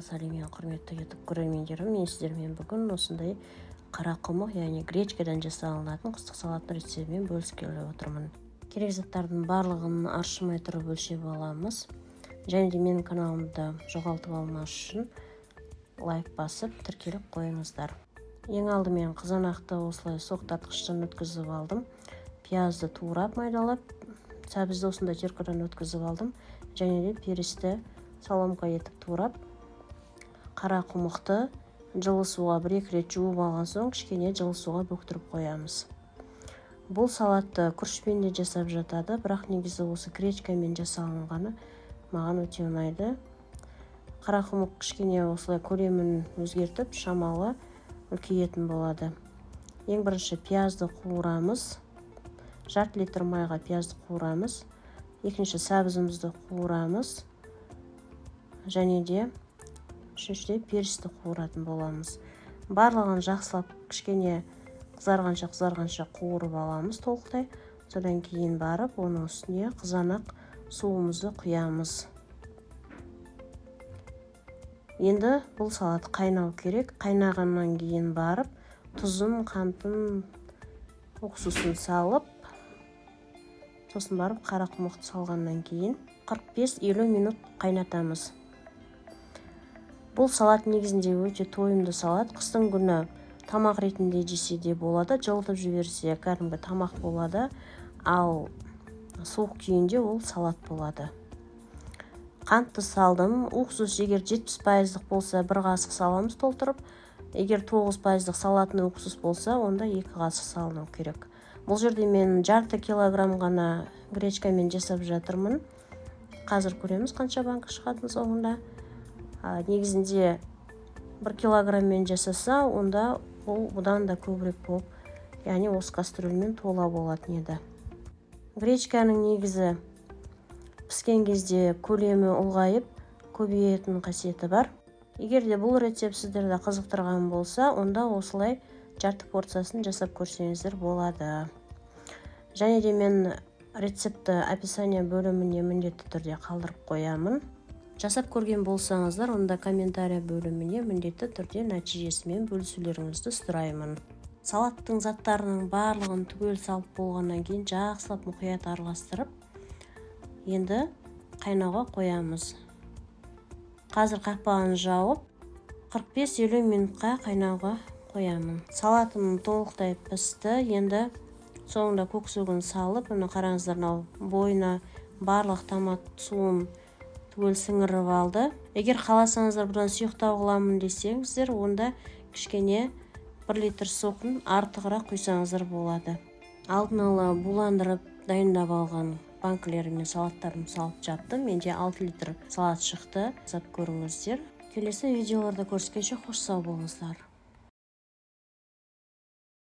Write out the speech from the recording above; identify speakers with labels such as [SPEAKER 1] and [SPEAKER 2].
[SPEAKER 1] Сәлем, құрметті YouTube көрермендерім, мен сіздермен бүгін осындай қарақұмық, яғни гречкадан жасалынатын қыстық салаттың рецептімен бөліскелі отырмын. Керек заттардың барлығын аршымай тұрып өлшеп аламыз. Және де менің каналымды жоғалтып алмас үшін лайк басып, тіркеліп қойыңыздар. Ең алдымен қызанақты осылай соқ тартқыштан өткізіп алдым. Пиязды турап майдалап, сәбізді осындай теркадан өткізіп алдым. Және де перісті соломка етіп турап, қарақұмықты жылы суға бір-екі рет жуып алған соң кішкене жылы суға бөктіріп қоямыз. Бұл салатты күрішпен де жасап жатады, бірақ негізі осы гречкамен жасалынғаны маған өте ұнайды. Қарақұмық кішкене осылай көлемін өзгертіп, шамалы үлкейетін болады. Ең бірінші пиязды қуырамыз. Жарты литр майға пиязды қуырамыз. Екінші сәбізімізді қуырамыз. Және де үшіншіде перісті қуыратын боламыз. Барлығын жақсылап кішкене қызарғанша қуырып аламыз толықтай. Содан кейін барып оның үстіне қызанақ суымызды құямыз. Енді бұл салат қайнау керек. Қайнағаннан кейін барып тұзын, қантын, уксусын салып, сосын барып қарақұмықты салғаннан кейін 45-50 минут қайнатамыз. Бұл салат негізінде өте тойымды салат. Қыстың күні тамақ ретінде жесе де болады, жылытып жіберсе кәдімгі тамақ болады, ал суық күйінде ол салат болады. Қантты салдым. Уксус егер 70% болса, бір қасық саламыз толтырып. Егер 9% салатный уксус болса, онда 2 қасық салыну керек. Бұл жерде мен жарты килограмм ғана гречкамен жасап жатырмын. Қазір көреміз қанша банка шығатын соңында. Негізінде 1 килограмммен жасаса, онда ол бұдан да көбірек болып, яғни осы кастрюльмен тола болатын еді. Гречканың негізі піскен кезде көлемі ұлғайып, көбейетін қасиеті бар. Егер де бұл рецепт сіздерді қызықтырған болса, онда осылай жарты порциясын жасап көрсеңіздер болады. Және де мен рецептті описание бөліміне міндетті түрде қалдырып қоямын. Жасап көрген болсаңыздар, онда комментария бөліміне міндетті түрде нәтижесімен бөлісулеріңізді сұраймын. Салаттың заттарының барлығын түгел салып болғаннан кейін жақсылап мұқият араластырып, енді қайнауға қоямыз. Қазір қақпағын жауып, 45-50 минутқа қайнауға қоямын. Салатым толықтай пісті. Енді соңында көк сөгін салып, міне қараңыздар, мынау бойына барлық томат суын түгел сіңіріп алды. Егер қаласаңыздар бұдан сұйықтау қыламын десеңіздер, онда кішкене 1 литр соқын артығырақ құйсаңыздар болады. Алдын ала буландырып дайындап алған банкілеріме салаттарымды салып жаптым. Менде 6 литр салат шықты. Жасап көріңіздер. Келесі видеоларда көріскенше қош сау болыңыздар.